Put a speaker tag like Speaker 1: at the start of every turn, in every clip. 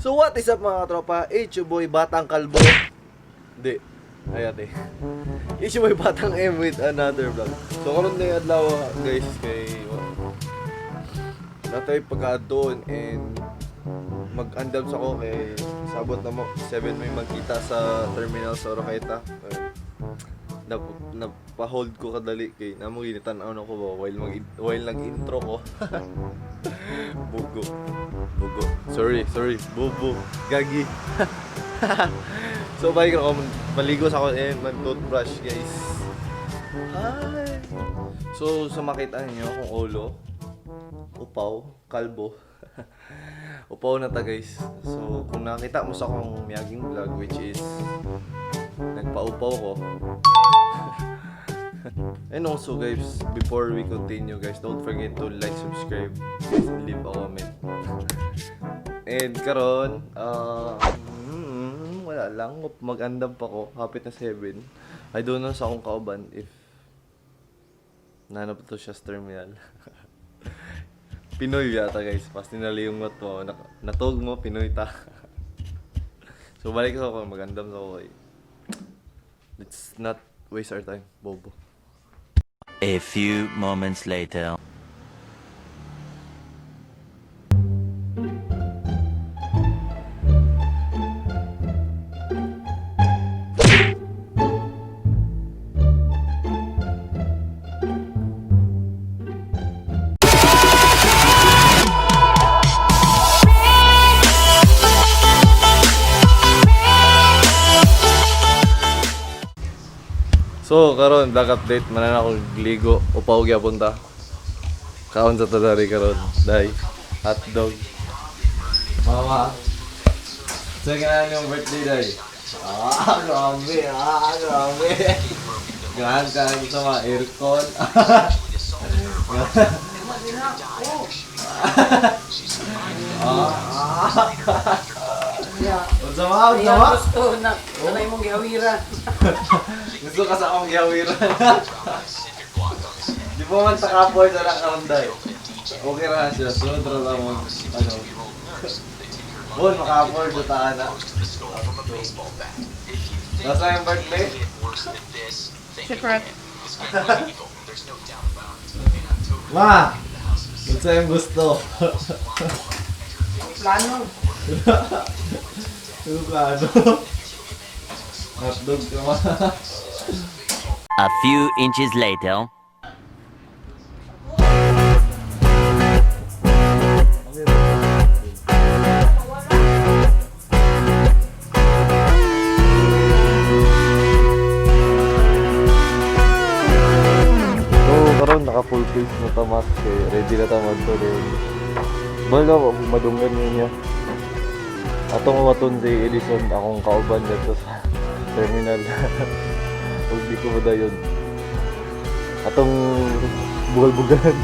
Speaker 1: So what is up, mga katropa? It's your boy Batang Kalbo. Hindi. Ay ate. It's your boy Batang M with another vlog. So karon na yung adlaw, guys, kay natay pagka doon and mag-andam sa ko kay sabot na mo 7 may magkita sa terminal sa Oroquieta. Na, napahold ko kadali kay namo ginitan-aw na ko ba while nag-intro ko. Bugo. Bugo. Sorry, sorry. Bubo. Gagi. So, balik ako. Maligo sa ako and mag-toothbrush, guys. Hi! So, sa makita ninyo akong ulo, upaw, kalbo. Upaw na ta, guys. So, kung nakita mo sa akong miyaging vlog, which is nagpaupaw ko. And also guys, before we continue guys, don't forget to like, subscribe, guys, and leave a comment. And karon, wala lang, mag-andam pa ko, hapit na 7. I don't know sa akong kauban if nanap to siya sa terminal. Pinoy yata guys, pas ninaliyong mo, natog mo, Pinoy ta. So balik ako, magandam sa ako kay. Let's not waste our time, bobo.
Speaker 2: A few moments later.
Speaker 1: So, karon vlog update man na ako ligo upaw gyapon ta. Kaon sa tadari karon, dai. Hotdog. Mama. So, ganun yung birthday dai. Ah, grabe, ah, grabe. Gahan ka sa mga aircon. Ah, ah. Unsa ma, unsa ma?
Speaker 3: Gusto na, kanay mong gihawiran.
Speaker 1: Gusto ka sa akong gihawiran. Di pa man sa kapoy sa lang karon day. Okay ra siya. Sunod ra ta mo. Ano? Bon, maka-afford sa taan na. Nasa yung birthday?
Speaker 4: Secret.
Speaker 1: Ma! Unsa yung gusto?
Speaker 3: Plano.
Speaker 1: Ano plano? Hotdog ka ma.
Speaker 2: A few inches later.
Speaker 1: So, karon naka full face na ta mask kay ready na ta magto din. Bala madunggan niya. Atong maton si Edison akong kauban dito sa terminal. Ug di ko ba dayon. Atong bugal-bugalan.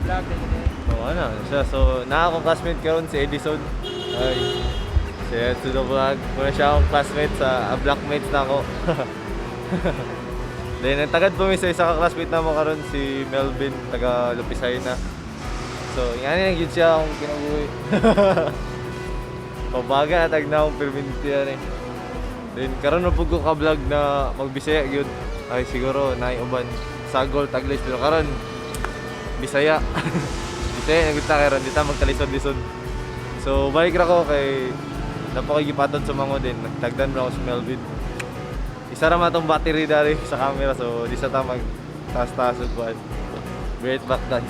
Speaker 3: Vlog
Speaker 1: So ano siya, so na akong classmate karon si Edison. Ay. Siya to the vlog. Muna siya akong classmate sa blackmates na ako. Then ang tagad po sa isa ka classmate na mo karon si Melvin taga Lupisay na. So ingani na gyud siya akong kinabuhi. Pabaga na tag na akong perminti yan eh. Then karon na pud ko ka vlog na magbisaya gyud. Ay siguro naay uban sagol taglis pero karon Bisaya. Bisaya na gyud ta karon di ta magkalisod-lisod. So balik ra ko kay napakagipaton sa mango din. Nagtagdan ra ako sa Melvin. Isa ra man tong battery dari sa camera so di sa ta mag taas-taas ug kuan. Be right back, guys.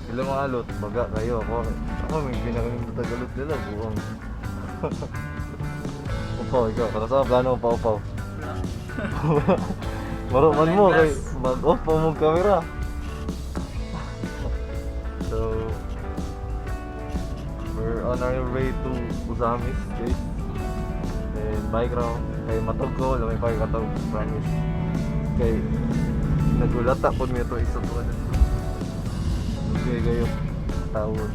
Speaker 1: Sila mga alot, baga kayo ako. Ako may ginagaling sa Tagalog nila, buwang. Upaw, ikaw. Para sa plano, upaw, upaw. Maruman mo kay mag-off pa mong camera. So, we're on our way to Uzamis, guys. Then, bike raw. Kay matog ko, lamay pa katog, promise. Kay, Nagulata po mi ito isa to. Okay kayo. Tawon.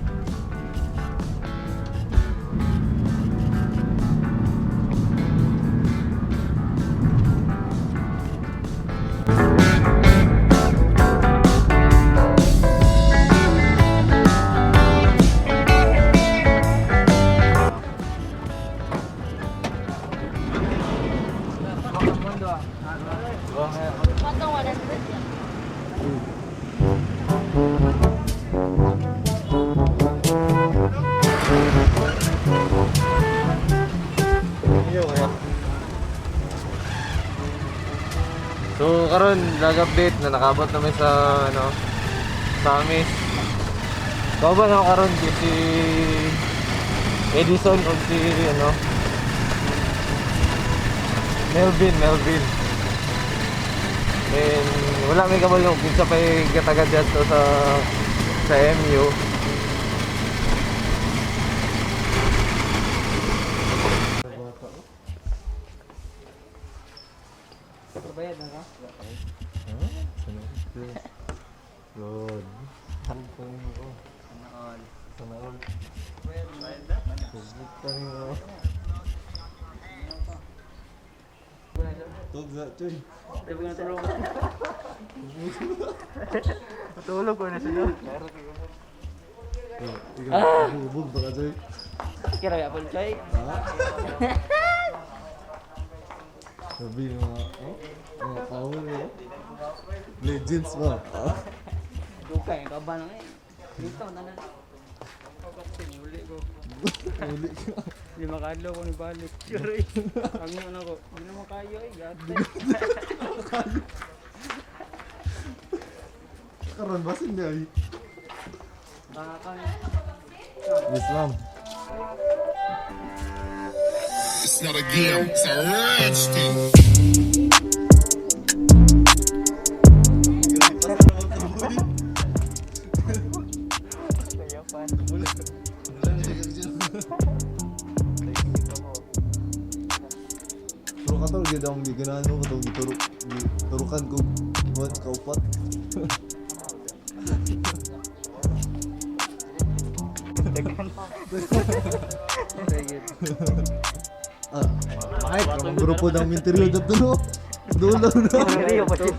Speaker 1: Iyo kaya. So karon vlog update na nakabot namin sa ano sa amin. Kauban ako karon kay si Edison o si ano Melvin. And wala may kabalo kinsa pa'y gatagad dito sa MU.
Speaker 3: Bayad na ka?
Speaker 1: Good. Sana all. Sana all.
Speaker 3: Tulog ko na sila.
Speaker 1: Hubog ba ka, Choy?
Speaker 3: Kira ya pun coy.
Speaker 1: Sabi mga, oh, mga power eh. Legends ba?
Speaker 3: Dukay ka ba nang eh. Dito na na.
Speaker 5: Uli ko.
Speaker 1: Uli ka.
Speaker 5: Lima kadlaw ko nibalik. Ang ano ko, hindi naman kayo eh, gate.
Speaker 1: Karon ba sila ay?
Speaker 3: Baka
Speaker 1: Yes, ma'am.
Speaker 6: It's not a game, it's a rich thing.
Speaker 1: Pero katong gyud akong giganahan mo katong giturok giturukan ko buhat kaupat. Ah, ay, kamang grupo ng interior dito no. Dulo na.
Speaker 3: Rio pa siya.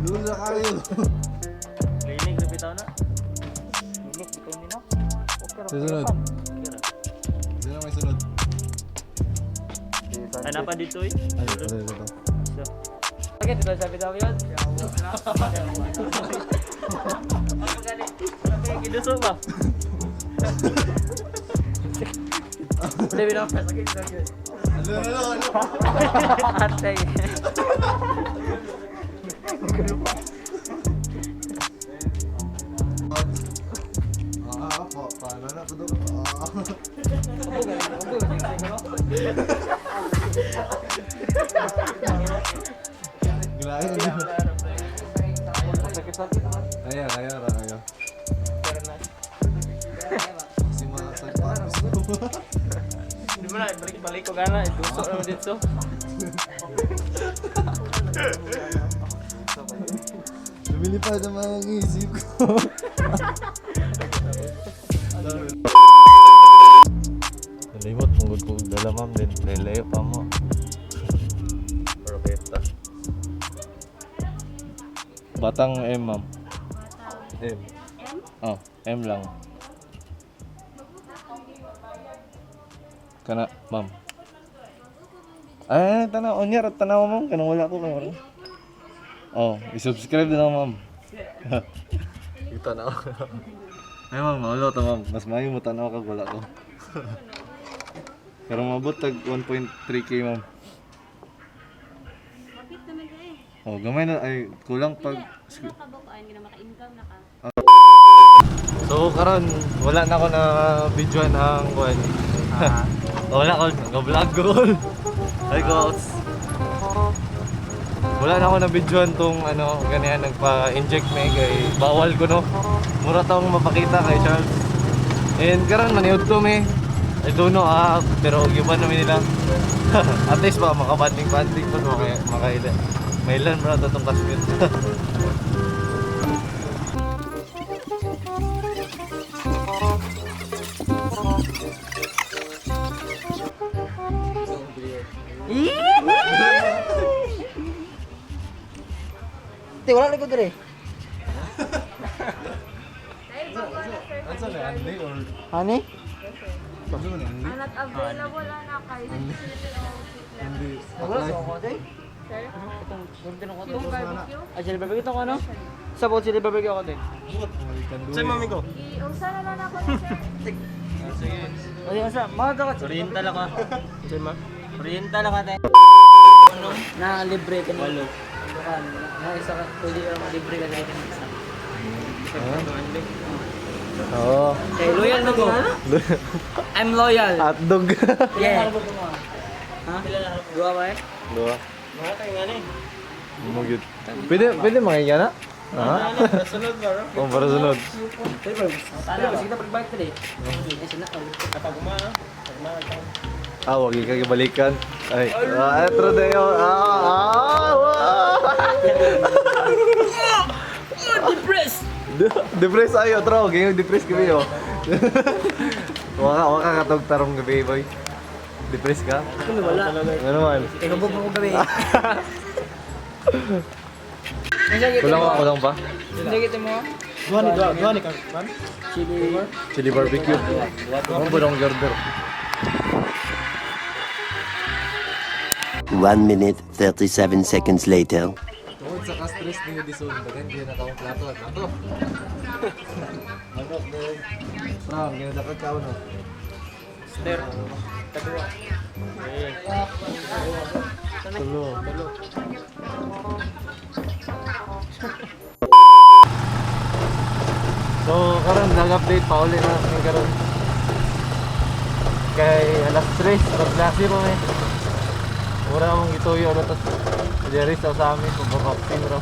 Speaker 1: Dulo na kayo.
Speaker 3: Linig na bitaw na. Linig bitaw ni no. Okay ra.
Speaker 1: Susunod. Sino may sunod?
Speaker 3: Ano pa dito eh?
Speaker 1: Ay, ito, ito, ito.
Speaker 3: Okay, dito sa bitaw yun. Giduso ba? Boleh bitaw pa sakit sakit.
Speaker 1: Ano, ano, ano?
Speaker 3: Atay.
Speaker 1: Ah, pa, paano na po Ah. Gilain na. Kaya, kaya, ra, kaya. Si mga tagpapos.
Speaker 5: Hindi mo na, balik-balik ko gana, duso naman dito.
Speaker 1: Lumilipad ang mga isip ko. Nalimot mong gud kog dala ma'am din lelayo pa mo. Roberta. Batang M ma'am. M.
Speaker 7: M?
Speaker 1: Oh, M lang. Kana ma'am. Ay, tanaw unya ra tanaw ma'am kanang wala ko kanang wala. Oh, i-subscribe na lang ma'am. Kita na ako. Ay ma'am, maulo ta ma'am. Mas maayo mo tanaw kag wala ko. Pero mabot tag 1.3K ma'am.
Speaker 7: Kapit naman ka eh.
Speaker 1: Oh, gamay na ay kulang pag
Speaker 7: Pila ka ba kuan nga maka-income na ka?
Speaker 1: So karon wala na ako na videoan ang kuan. Wala ko nag-vlog ko. Ay ko. Wala na ako na videoan tong ano ganihan nagpa-inject me kay bawal ko no. Mura tong mapakita kay Charles. And karon maniud to me. I don't know ah, pero giban namin nila. At least ba makabanding-banding po no makaila. Mailan mo na ito itong Kashmir.
Speaker 3: Te, wala na ko dire.
Speaker 7: Dahil bago na sir.
Speaker 1: Ano na, Anli or...
Speaker 3: Hani?
Speaker 1: Ano na, Anli?
Speaker 7: Not available na kay
Speaker 1: Anli.
Speaker 3: Wala sa ako, te.
Speaker 7: Sir.
Speaker 3: Itong order ko to.
Speaker 7: Yung barbecue.
Speaker 3: Ah, chili barbecue to ko ano? Sa bot chili barbecue ako din.
Speaker 1: Saan mami ko?
Speaker 7: I-usa na lang ako na sir.
Speaker 3: O, di asa, mga ka
Speaker 5: Oriental ako. Oriental ako, te.
Speaker 3: Na libre ka na. Walo. Na isa ka, pwede ka libre ka kahit isa.
Speaker 1: Oo.
Speaker 3: Okay, loyal na ko. I'm loyal.
Speaker 1: Hotdog.
Speaker 3: Yeah. Ha? Dua ba eh?
Speaker 1: Dua. Mo gyud. Pwede pwede mga na? Ha? Oh, para sunod.
Speaker 3: Pwede ba? Pwede ba? Sige na pagbalik ka eh. Eh, sina.
Speaker 1: Ah, wag ka gibalikan. Ay, ah, etro dayo. Ah, ah, wow.
Speaker 3: Depressed!
Speaker 1: Depress ayo, tro. Ganyan depress gabi oh. Waka waka katog tarong gabi, boy. Depress ka?
Speaker 3: Kami wala.
Speaker 1: Ano man?
Speaker 3: Eh, kabog mo gabi.
Speaker 1: Kulang pa, kulang pa.
Speaker 3: Hindi kita mo.
Speaker 5: Dua ni, dua, dua ni ka.
Speaker 3: Chili.
Speaker 1: Chili barbecue. Ano ba ng order?
Speaker 2: 1 minute, 37 seconds later.
Speaker 1: Tungod sa ka-stress ni Edison, daghan gyud na kaong plato at ato. Manok din. Prang, ginadakag ka no.
Speaker 5: Ster. Tadua.
Speaker 1: Tulo. So, karon nag-update pa uli na kami karon. Kay alas 3, pagklase pa may. Mura mong gituyo na tas diri sa amin pababaksin ra.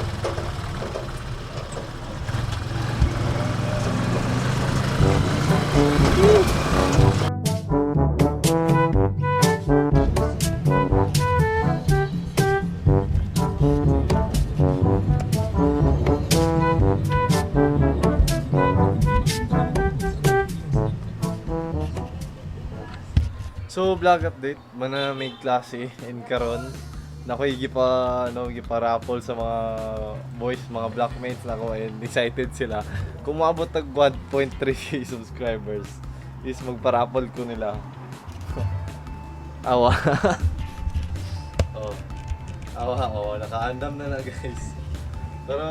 Speaker 1: So vlog update, mana may klase in karon. Nakoy gipa ano gipa raffle sa mga boys, mga blackmates nako and excited sila. Kung maabot tag 1.3K subscribers is magpa-raffle ko nila. Awa. Oh. Awa, oh, nakaandam na na guys. Pero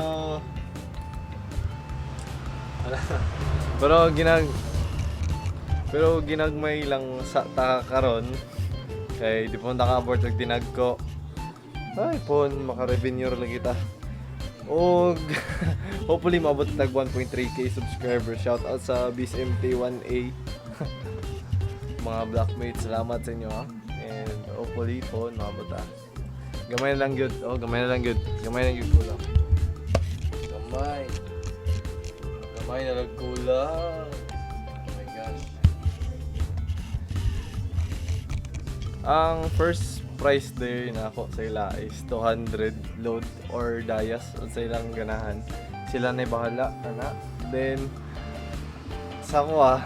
Speaker 1: wala. Pero ginag pero ginagmay lang sa taka karon kay di pa man naka-abort og tinag ko. Ay pon maka-revenue ra lagi ta. Og hopefully maabot tag 1.3K subscribers. Shout out sa BSMT1A. Mga blackmates, salamat sa inyo ha. And hopefully pon maabot ta. Gamay na lang gyud. Oh, gamay na lang gyud. Gamay na lang gyud kulang. Gamay. Gamay na lang kulang. Oh my gosh. Ang first price there na ako sa ila is 200 load or dayas sa ilang ganahan. Sila na bahala ana. Then sa ko ah,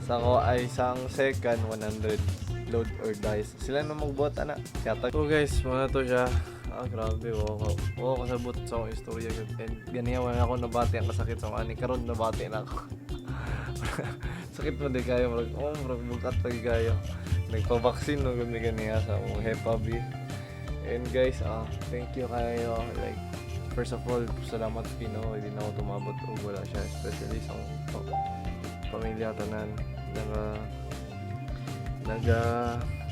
Speaker 1: sa ko ay isang second 100 load or dice. Sila na magbuhat ana. Yata. So guys, mga to siya. Ah, grabe, wa ko. Wa ko kasabot sa akong istorya gyud. And ganiya wala ako nabati ang kasakit sa akong ani karon nabati na ako. Sakit mo di kayo, murag, oh, murag bukat lagi kayo. Nagpa-vaccine no gud mi ganiya sa akong Hepa B. And guys, ah, thank you kayo. Like, first of all, salamat Pino. Hindi na ako tumabot og wala siya, especially sa akong pamilya tanan. Naga naga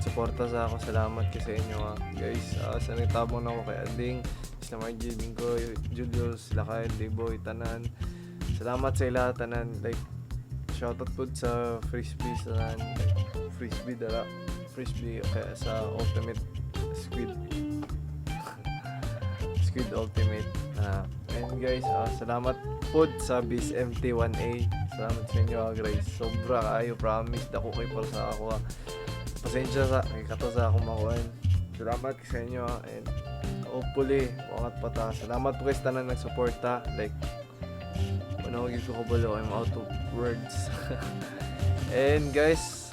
Speaker 1: suporta sa ako. Salamat kasi sa inyo ah. Guys, ah, sa nagtabang na ako kay Ading, sila Margie, Bingkoy, Julius, sila Kyle, Dayboy, tanan. Salamat sa ila tanan. Like, shoutout po sa Frisbee sa like, Frisbee dala. Frisbee kaya sa Ultimate Squid. Squid Ultimate. Ah, and guys, ah, salamat po sa Bis MT1A. Salamat sa inyo, ah, guys. Sobra kayo, promise. Dako kayo para sa ako. Ah. Pasensya sa kay kato sa akong makuan. Salamat sa inyo ah, and Hopefully, muangat pa ta. Salamat po guys tanan nagsuporta. Like, ano gyud ko kabalo, I'm out of words. And guys,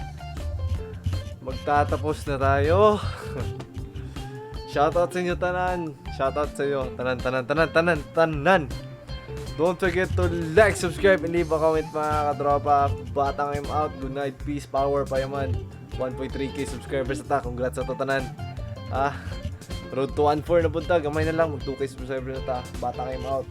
Speaker 1: magtatapos na tayo. Shoutout sa inyo tanan. Shoutout sa inyo. Tanan, tanan, tanan, tanan, tanan. Don't forget to like, subscribe, and leave a comment, mga katropa. Batang I'm out. Good night. Peace, power, payaman. 1.3K subscribers na ta. Congrats sa to tanan. Ah, road to 1.4 na punta. Gamay na lang. Mag 2K subscribers na ta. Batang I'm out.